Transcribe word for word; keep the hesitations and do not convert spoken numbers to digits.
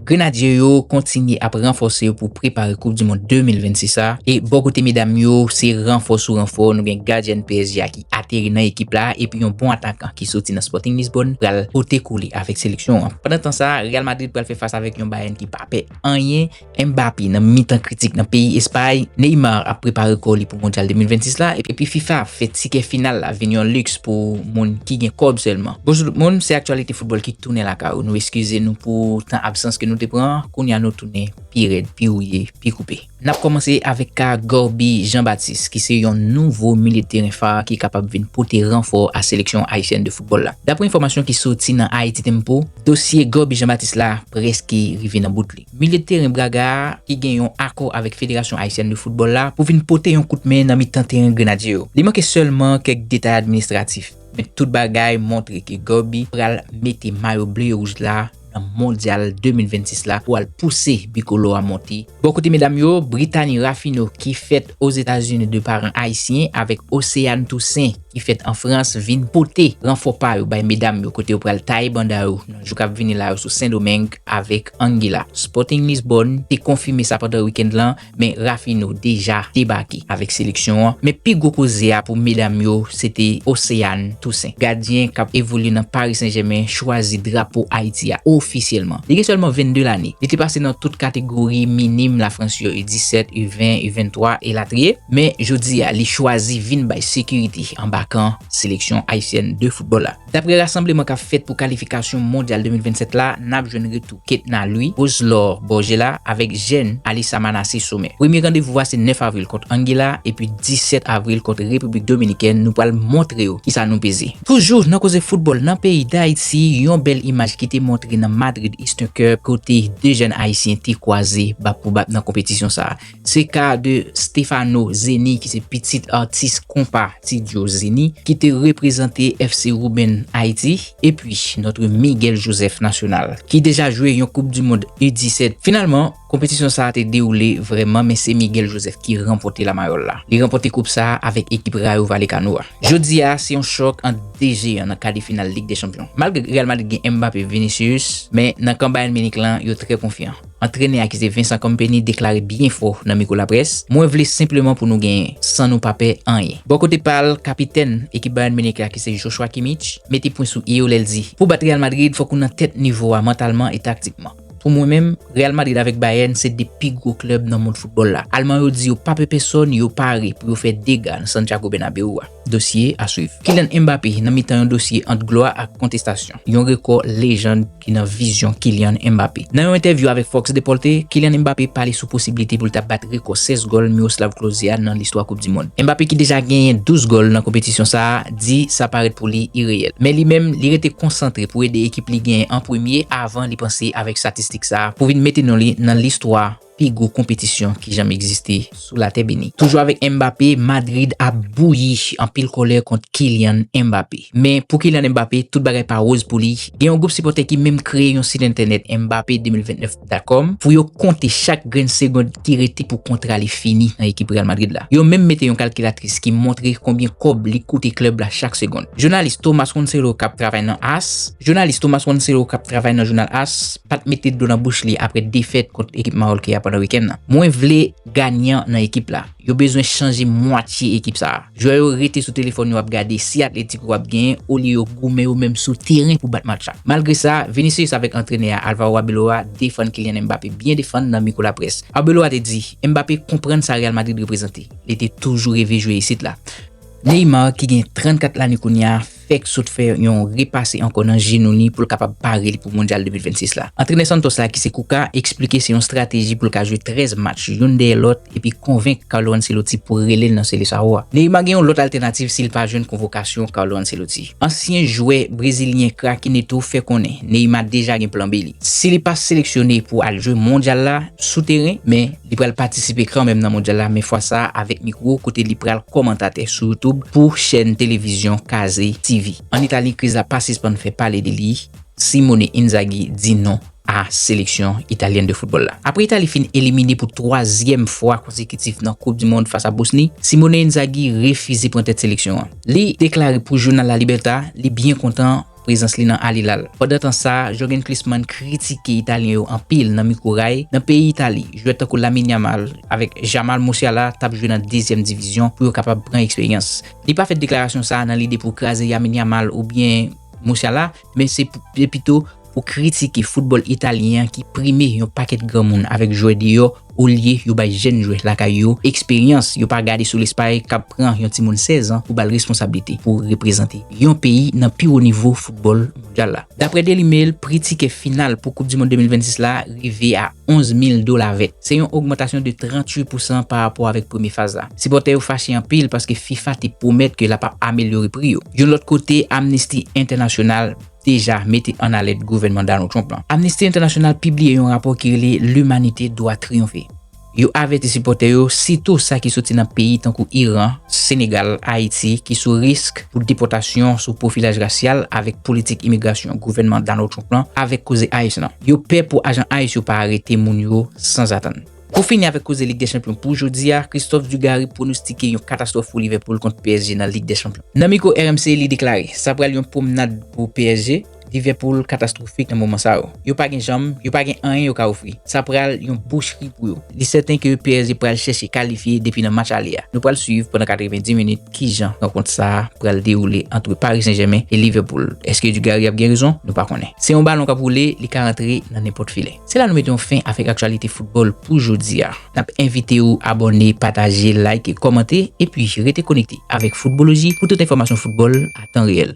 Grenadye yo kontinye ap ranfòse yo pou prepare Koup di Mond de mil vennsis la. E bò kote medam yo, se ranfò sou ranfò. Nou gen gadyèn P S G a ki ateri nan ekip la, epi yon bon atakan ki soti nan Sporting Lisbonne pral pote kou li avèk seleksyon an. Pandan tan sa, Real Madrid pral fè fas avèk yon Bayern ki pa pè anyen. Mbappé nan mitan kritik nan peyi Espay. Neymar ap prepare kò li pou Mondyal de mil vennsis la. Epi FIFA fè tikè final la vin yon liks pou moun ki gen kòb sèlman. Bonjou tout moun, se aktyalite foutbòl ki tounen lakay ou. Nou eskize nou pou tan absans ke nou te pran. Kounye a nou tounen pi rèd, pi wouye, pi koupe. N ap kòmanse avèk ka Gorby Jean-Baptiste, ki se yon nouvo milye teren fa ki kapab vin pote ranfò a seleksyon ayisyèn de foutbòl la. Daprè enfòmasyon ki soti nan Haiti Tempo, dosye Gorby Jean-Baptiste la prèske rive nan bout li. Milye teren Braga a, ki gen yon akò avèk Federasyon Ayisyèn de Foutbòl la pou vin pote yon kout men nan mitan teren Grenadye yo. Li manke sèlman kèk detay administratif, men tout bagay montre ke Gorby pral mete mayo ble e wouj la nan Mondyal de mil vennsis la pou al pouse bikolò a monte. Bò kote medam yo, Brittany Rapinoe, ki fèt Ozetazini de paran ayisyen, avèk Océane Toussaint, ki fèt an Frans, vin pote ranfò pa yo bay medam yo, kote yo pral taye banda yo nan jou k ap vini la yo sou Sendomeng avèk Anguila. Sporting Lisbonne te konfime sa pandan wikenn lan, men Rapinoe deja debake avèk seleksyon an. Men pi gwo koze a pou medam yo, se te Océane Toussaint. Gadyen k ap evolye nan Paris Saint-Germain chwazi drapo Ayiti a ofisyèlman. Li gen sèlman vennde lane. Li te pase nan tout kategori minim Lafrans yo, U disèt, U ven, U venntwa, elatriye. Men jodi a, li chwazi vin bay sekirite anba kan seleksyon ayisyèn de foutbòl la. Daprè rasanbleman k ap fèt pou kalifikasyon Mondyal de mil vennsèt la, n ap jwenn retou Ketna Louis, Roselor Borgella avèk jèn Alissa Manassé Sommer. Premye randevou a se nèf avril kont Anguila epi disèt avril kont Repiblik Dominikèn. Nou pral montre yo kisa nou peze. Toujou nan koze foutbòl nan peyi Dayiti, yon bèl imaj ki te montre nan Madrid Eastern Cup kote de jèn ayisyen te kwaze bap pou bap nan konpetisyon sa a. Se ka de Stefano Zeni, ki se pitit atis konpa Ti Djo Zeni, ki te reprezante F C Roubaix Ayiti, epi notre Miguel Joseph National, ki deja jwe yon Koup di Mond U disèt. Finalman, konpetisyon sa a te dewoule vrèman, men se Miguel Joseph ki ranpòte lamayòl la. Li ranpòte koup sa a avèk ekip Rayo Vallecano a. Jodi a, se yon chòk ant de jeyan nan kadè final Lig dè Chanpyon. Malgre Real Madrid gen Mbappé, Vinicius, men nan kan Bayern Munich lan, yo trè konfyan. Antrenè a ki se Vincent Kompany deklare byen fò nan mikwo laprès: "Mwen vle senpleman pou nou genyen, san nou pa pè anyen." Bò kote pa l, kapitèn ekip Bayern Munich la ki se Joshua Kimmich mete pwen sou i yo lè l di: "Pou bat Real Madrid, fòk ou nan tèt nivo a mantalman e taktikman. Pou mwen menm, Real Madrid avèk Bayern se de pi gwo klèb nan mond foutbòl la. Alman yo di yo pa pè pèsonn, yo pare pou yo fè dega nan Santiago Bernabéu a." Dosye a swiv. Kylian Mbappé nan mitan yon dosye ant glwa ak kontestasyon. Yon rekò lejann ki nan vizyon Kylian Mbappé. Nan yon entèvyou avèk Fox Deportes, Kylian Mbappé pale sou posiblite pou l ta bat rekò sèz gòl Miroslav Klose a nan listwa Koup di Mond. Mbappé, ki deja genyen douz gòl nan konpetisyon sa a, di sa parèt pou li ireyèl. Men li menm, li rete konsantre pou ede ekip li genyen an premye avan li panse avèk statistik sa a pou vin mete non li nan listwa pi gwo konpetisyon ki janm egziste sou latè beni. Toujou avèk Mbappé, Madrid ap bouyi anpil kòlè kont Kylian Mbappé. Men pou Kylian Mbappé, tout bagay pa woz pou li. Gen yon gwoup sipòtè ki menm kreye yon sit entènèt, Mbappé de mil vennèf dot com, pou yo konte chak grenn segond ki rete pou kontra li fini nan ekip Real Madrid la. Yo menm mete yon kalkilatris ki montre konbyen kòb li koute klèb la chak segond. Jounalis Thomas Ronsello k ap travay nan AS, jounalis Thomas Ronsello k ap travay nan jounal AS, pa t mete dlo nan bouch li apre defèt kont ekip Mawòlke a pandan wikenn nan. "Mwen vle ganyan nan ekip la. Yo bezwen chanje mwatye ekip sa a. Jwè yo rete sou telefòn yo ap gade si Atlético ap genyen olye yo goumen yo menm sou teren pou bat match la." Malgre sa, Vinicius avèk antrenè a Alvaro Arbeloa defann Kylian Mbappé byen defann nan mikwo laprès. Arbeloa te di, "Mbappé konprann sa Real Madrid reprezante. Li te toujou reve jwe isit la." Neymar, ki gen trannkat lane kounye a, fèk sot fè yon repase ankò nan jenou li pou l kapab pare li pou Mondyal de mil vennsis la. Antrenè Santos la, ki se Cuca, eksplike se yon estrateji pou l ka jwe trèz match youn dèyè lòt epi konvenk Carlo Ancelotti pou rele l nan Seleção a. Neymar gen yon lòt altènativ si l pa jwenn konvokasyon Carlo Ancelotti. Ansyen jwè brezilyen Craque Neto fè konnen Neymar deja gen plan B li. Si li pa seleksyone pou al jwe Mondyal la sou teren, men li pral patisipe kanmenm nan Mondyal la, men fwa sa a avèk mikwo, kote li pral kòmantatè sou YouTube pou chèn televizyon Case T V. Ann Itali, kriz la pa sispann fè pale de li. Simone Inzaghi di non a seleksyon italyèn de foutbòl la. Apre Itali fin elimine pou twazyèm fwa konsekitif nan Koup di Mond fas a Bosni, Simone Inzaghi refize pran tèt seleksyon an. Li deklare pou jounal La Libertà li byen kontan prezans li nan Al Hilal. Pandan tan sa, Jurgen Klinsmann kritike Italyen yo anpil nan mikwo ray. Nan peyi Itali, jwè tankou Lamine Yamal avèk Jamal Musiala t ap jwe nan dezyèm divizyon pou yo kapab pran eksperyans. Li pa fè deklarasyon sa a nan lide pou kraze Lamine Yamal oubyen Musiala, men se pou- se pito pou kritike foutbòl italyen an ki prime yon pakèt granmoun avèk jwè deyò olye yo bay jèn jwè lakay yo eksperyans, yo pa gade sou Lespay k ap pran yon timoun sèz an pou ba l responsablite pou reprezante yon peyi nan pi wo nivo foutbòl mondyal la. Daprè Daily Mail, pri tikè final pou Koup di Mond de mil vennsis la rive a onz mil dola vèt. Se yon ogmantasyon de tranntuit pousan pa rapò avèk premye faz la. Sipòtè yo fache anpil paske FIFA te pwomèt ke l ap amelyore pri yo. Yon lòt kote, Amnesty International deja mete an alèt gouvènman Donald Trump lan. Amnesty International pibliye yon rapò ki rele Limanite dwa triyonfe. Yo avèti sipòtè yo, sitou sa ki soti nan peyi tankou Iran, Senegal, Ayiti, ki sou risk pou depòtasyon sou pwofilaj rasyal avèk politik imigrasyon gouvènman Donald Trump lan avèk koze ICE lan. Yo pè pou ajan ICE yo pa arete moun yo sanzatann. Pou fini avèk koze Lig dè Chanpyon pou jodi a, Christophe Dugarry pwonostike yon katastwòf pou Liverpool kont P S G nan Lig dè Chanpyon. Nan mikwo R M C, li deklare, sa pral yon pwomnad pou P S G, Liverpool katastwofik nan moman sa yo. Yo pa gen janm, yo pa gen anyen yo ka ofri. Sa pral yon bouchri pou yo. Li sèten ke P S G pral chèche kalifye depi nan match ale a. Nou pral swiv pandan katrevenndis minit kijan rankont sa a pral dewoule ant Paris Saint-Germain e Liverpool. Èske Dugarry ap gen rezon? Nou pa konnen. Se yon balon k ap woule, li ka rantre nan nenpòt filè. Se la nou mete yon fen avèk aktyalite foutbòl pou jodi a. N ap envite w abòne, pataje, like, kòmante, epi rete konekte avèk Footballogy pou tout enfòmasyon foutbòl a tan reyèl.